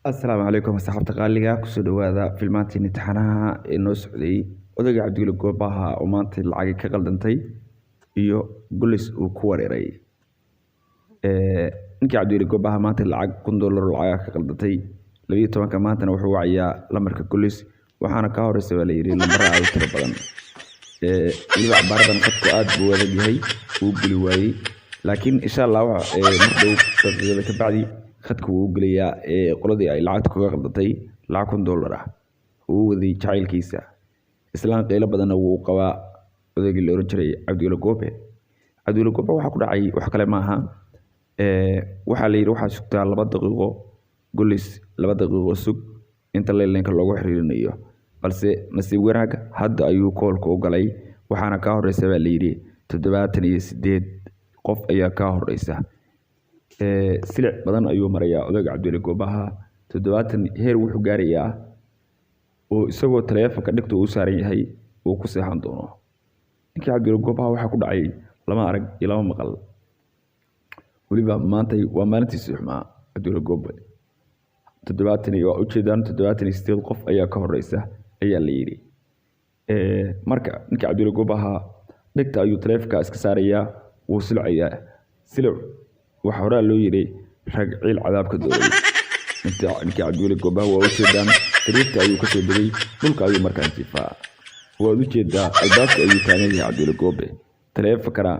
Asalaamu calaykum asxaabta qaaliga, kusoo dhawaada filmaantii imtixaanaha ee noo socday. Odayga Cabdiweli Goobaha oo maanta lacagi ka qaldantay iyo Golis uu ku wareeray. Ninkii Cabdiweli Goobaha maanta lacag $1000 lacaga ka qaldantay 12-ka, maantana wuxuu wacayaa lambarka Golis, waxaana ka horeysa baa layidhi lambara aad u tiro badan. Weliba cabaaradan khadku aad buu adag yahay, wuu geli waayey, laakiin insha Allah mar dhow daqiiqada ka bacdi khadka wuu u gelayaa qoladii ay lacagta kaga qaldantay lacag $1000 ah. Uu waday jacaylkiisa islaan qiilo badanna wuu u qabaa odaygii la oran jiray Cabdiweli Goobe. Cabdiweli Goobe waxaa ku dhacay wax kale maaha. Waxaa la yidhi waxaa sugtaa 2 daqiiqo Golis, 2 daqiiqo sug inta leyleenka loogu xiriirinayo, balse nasiib wanaag hadda ayuu koolka u galay, waxaana kaa horeysa baa la yidhi 78 qof ayaa kaa horeysa. Silic badan ayuu marayaa odayga Cabdiweli Goobaha. 70 heer wuxuu gaarayaa oo isagoo taleefanka dhegta uu saaran yahay uu ku seexan doono. Ninkii Cabdiweli Goobaha waxaa ku dhacay lama arag iyo lama maqal. Weliba maantay waa maalintiisii xumaa Cabdiweli Goobe. 70 iyo waa ujeedaan, 78 qof ayaa ka horeysa ayaa la yidhi. Marka ninkii Cabdiweli Goobaha dhegta ayuu taleefanka iska saarayaa, wuu silcayaa. Silic waxa horaa loo yidhi rag ciil cadaab ka dooray. Ninkii Cabdiweli Goobaha waa ujeedaan, sariirta ayuu kasoo degay, dhulka ayuu markaan jiifaa. Waad ujeedaa, albaabka ayuu taagan yahay Cabdiweli Goobe. Taleefankana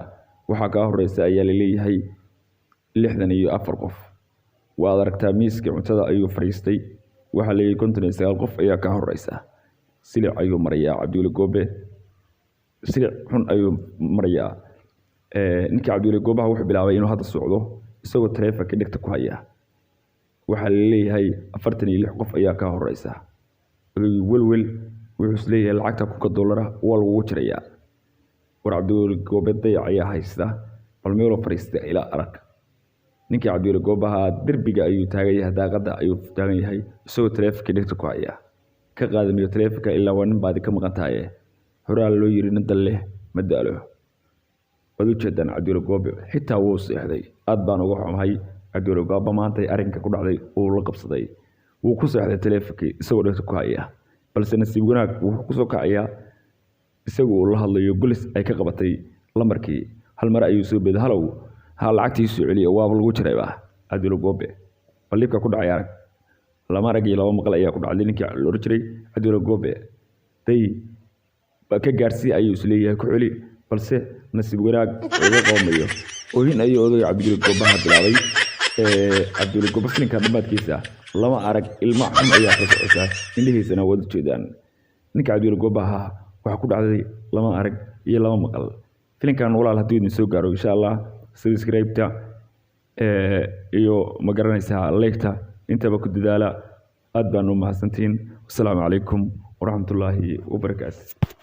waxaa kaa horeysa ayaa laleeyahay 64 qof. Waad aragtaa, miiskii cuntada ayuu fadhiistay, waxaa leeyahay 59 qof ayaa kaa horeysa. Silic ayuu marayaa Cabdiweli Goobe, silic xun ayuu marayaa. Ninkii Cabdiweli Goobaha wuxuu bilaabay inuu hadda socdo isagoo taleefanka dhegta ku haya. Waxaa laleeyahay 46 qof ayaa ka horeysa. Odaygii welwel wuxuu isleeyahay lacagta kunka dollara waa lagugu jirayaa. War Cabdiweli Goobe dayac ayaa haysta, bal meeloo fadhiista ilaa arag. Ninkii Cabdiweli Goobaha derbiga ayuu taagan yahay, daaqadda ayuu taagan yahay isagoo taleefanka dhegta ku haya. Ka qaadamayo taleefanka ilaa waa nin baadi ka maqan tahaye. Horaa loo yiri nin dal leh ma daalo. Waad ujeedaan, Cabdiweli Goobe xitaa wuu seexday. Aad baan uga xumahay Cabdiweli Goobe maanta arrinka ku dhacday uu la qabsaday. Wuu ku seexday taleefankii isagoo dhegta ku haya, balse nasiib wanaag wuxuu kusoo kacayaa isagu uu la hadlayo Golis ay ka qabatay lambarkii. Hal mar ayuu soo beeday, "Halow, ha, lacagtii soo celiya, waaba lagu jirayba." Cabdiweli Goobe bal dhibka ku dhacay arag. Lama arag iyo laba maqal ayaa ku dhacday ninkii la oran jiray Cabdiweli Goobe. Day ka gaarsii ayuu isleeyahay ku celi, balse nasiib wanaag uga qabamayo. Oohin ayuu odayga Cabdiweli Goobaha bilaabay. Cabdiweli Goobe filimka dhammaadkiisa lama arag, ilmo xun ayaa ka socota indhihiisana, waad ujeedaan. Ninka Cabdiweli Goobaha waxaa ku dhacday lama arag iyo lama maqal. Filimkan walaal hadduu idin soo gaaro, insha Allah subscribe-ta iyo ma garanaysaa like-ta intaba ku dadaala. Aad baan u mahadsantihiin. Wasalaamu calaykum waraxmatullaahi wabarakaatu.